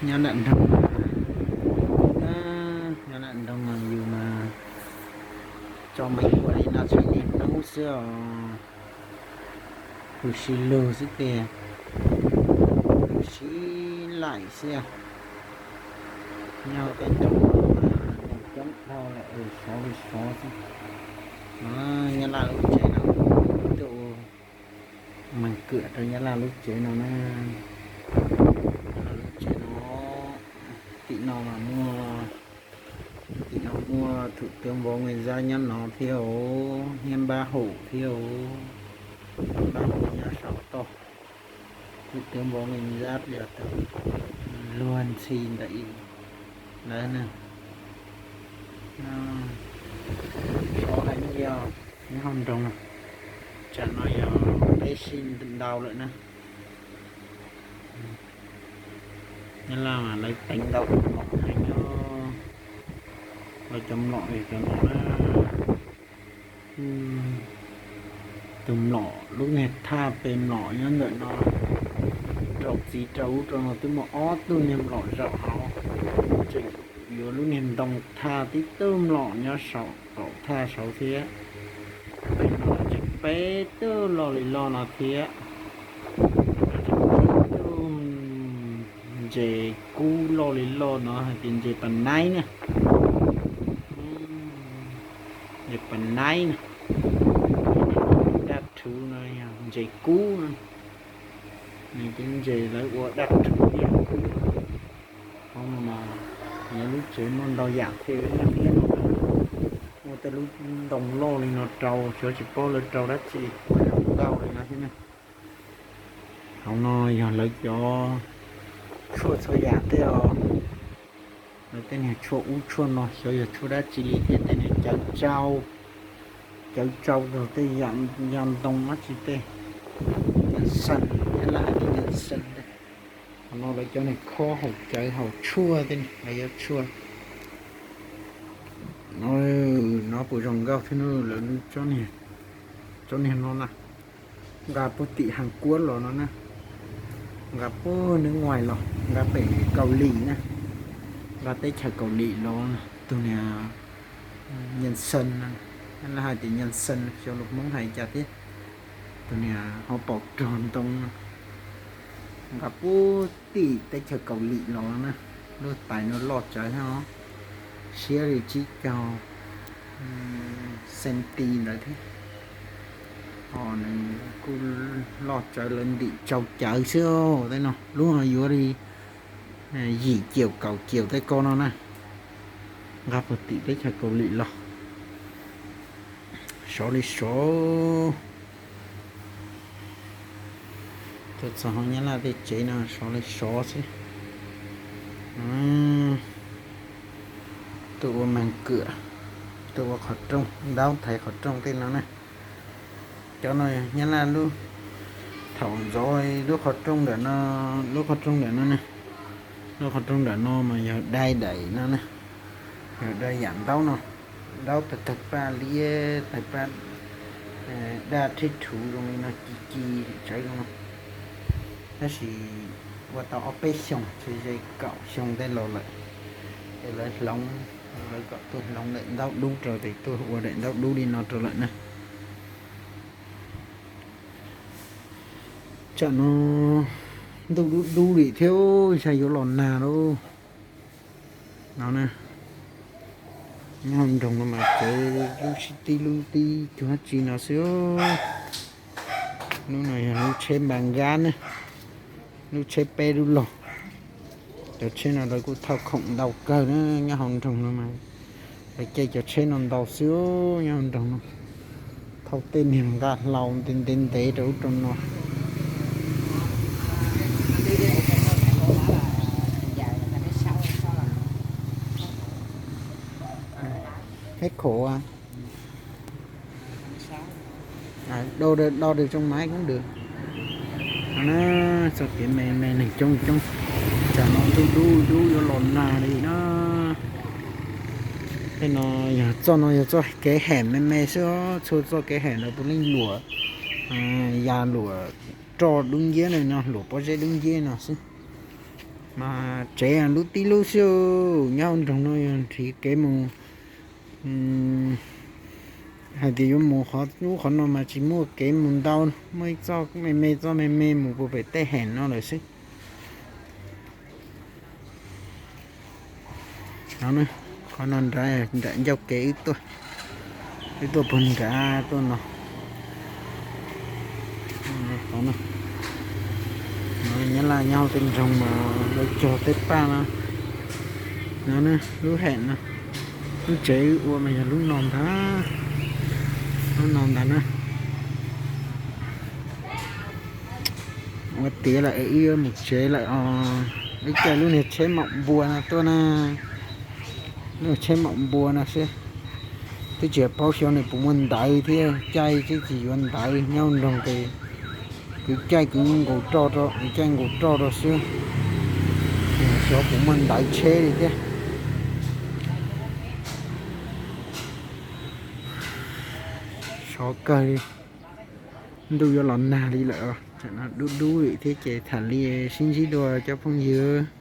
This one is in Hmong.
Nyob nram nroog, nyob nram nroog no yus mas tso mas ua li no tshee niag hnub xwb os. Huv si lug xwb tiag, huv si laim xwb. Nyob tej nroog coob dhau lawm, sov li sov xwb. Nyab Laj lub tsev no, tuaj ua mas kwm rau Nyab Laj lub tsev no na. Nyab Laj lub tsev no, tim no mas muaj, tim no muaj thum twv npov nqi zab nyob no thiab os, nyob npab haum thiab os, npab haum nyob saum toj. Thum twv npov nqi zab yog tus luag ntxhi ntawm ib lawv na. Sov heev li os, nyob hauv nroog no. Tsam no yog peb sij ntau lawm na. Nyab Laj mas lawv teev ntau tus mlom heev os. Lawv cov mlom yog cov no na. Tus mlom lub niag thaj pem mlom nyob ntawm no, rau txiv rau ub rau no twb muaj ob tug niag mlom zaum hauv. Tseem yuav lub niag ntoo thaj tib tug mlom nyob saum, saum thaj saud thiab. Pem no tseem peb tug loj li loj no thiab. Peb tug ntses kub loj li loj no hais tias ntses pas naib na. Ntses pas naib na. Daj rhuv no yog ntses kub na. Nws cov ntses lawv ua daj rhuv thiab kub. Hauv no mas lawv lub tsev muaj ntau yam thiab, muaj tej lub ntoo loj li no rau, xyov tsis paub lawv rau dab tsi, ua zoo nkauj li no thiab ne. Hauv no yog lawv cov tshuaj txhua yam tej os. Lawv tej niag tshuaj ub tshuaj no xyov yog tshuaj dab tsi li thiab, tej niag cawv tsau, cawv tsau rau tej yam ntoo dab tsi tej. Nyav xees, nyav laj hais tias nyav xees. Qhov no lawv cov niag khob haus cawv haus tshuaj tej, lawv yuav tshuaj. No puas zoo nkauj thiab, lawv tsob niag no na, nqa puag tim Hàn Quốc los no na, nqa puag nước ngoài los, nqa pem Kaus Lim na, nqa teb chaws Kaus Lim los. Tus niag nyav xees no, nyav laj hais tias nyav xees, xyov lus Hmoob hais cas thiab. Tus niag ho paum rog ntoo no, nqa puag tim teb chaws Kaus Lim los na. Lub tais no loj tsawv thiab os, siab li tsib caug centi ntawd thiab. Ho nws kuj loj tsawv, lawv ntim tsau cawv xwb tej no. Lub no yuav li yim kiaus kaum kiaus tej ko no na. Nqa puag tim teb chaws Kaus Lim los. Sov li sov. Tuaj txog hauv Nyab Laj tej tsev no sov li sov xwb. Tuaj ua mag kwm, tuaj ua qhov rooj, ntaub thaiv qhov rooj tej no na. Cov no Nyab Laj lub, thaum ntxov lub qhov rooj ntawm no, lub qhov rooj ntawm no ne, lub qhov rooj ntawm no mas yog dai daim no na, yog dai yam ntaub no, ntaub tawg tawg paj liab tawg paj, daj rhib rhuv zoo li no ci ci tsawv zoo no. Tab sis ua tau ob peb xyoos, tsis ze kaum xyoo tej los lawm, ces lawv hloov, lawv kom tuaj hloov daim ntaub dub rau, ces tuaj ua daim ntaub dub li no rau lawm na. Tsam no ntuj dub dub li thiab, xyov yuav los nag lauj. No na, nyob hauv nroog no mas tsev lub sib tib lub tib cuag dab tsi no xwb. Lub no yog lub tsheb npa nkab ne, lub tsheb peb lub log. Cov tsheb no lawv kuj thauj khoom ntau kawg na, nyob hauv nroog no mas lawv caij cov tsheb no ntau xwb, nyob hauv nroog no. Thauj tej niag nqaj hlau ntev ntev ntev rau ub rau no. Mét khổ à? Đo được, đo được trong máy cũng được. Txoj kev me me neeg coob coob, tsam no ntuj dub dub yuav los nag li na. Tej no yog txoj no yog txoj kev hem me me xwb, txhua txoj kev hem no puav leej luam, ya luam roj dub nciab no, luam pob zeb dub nciab no xwb. Mas tsev lub tib lub xwb, nyob hauv nroog no yog nrhiav kev mus, hais tias yuav mus qhov ub qhov no mas tsis muaj kev mus ntau, muaj ib txoj me me txoj me me mus puag pem tej heem no lawm xwb. No, qhov no nrad, nram ncauj kev wb tuaj, wb tuaj puag nrad tuaj no. Qhov no, no Nyab Laj nyob hauv tej nroog mas lawv cog tej paj no. No na, lub heem no, lub tsev wb ua mas yog lub no ntag, lub no ntag na. Ua tiav lawm wb yuav mus tsev lawm os. Wb caij lub niag tsheb maum npua no tuaj na, lub tsheb maum npua no xwb. Twb tsis paub xyov nws puas muaj ntawv thiab, caij twb tsis yuav ntawv, nyob nroog ces kwv caij kwv nkaus roj rau, kwv caij nkaus roj rau xwb, xyov puas muaj ntawv tsheb li thiab. Sov kawg li, ntuj yuav los nag li lawm, dub dub li thiab ces tham li sib ntsib dua cov phooj ywg.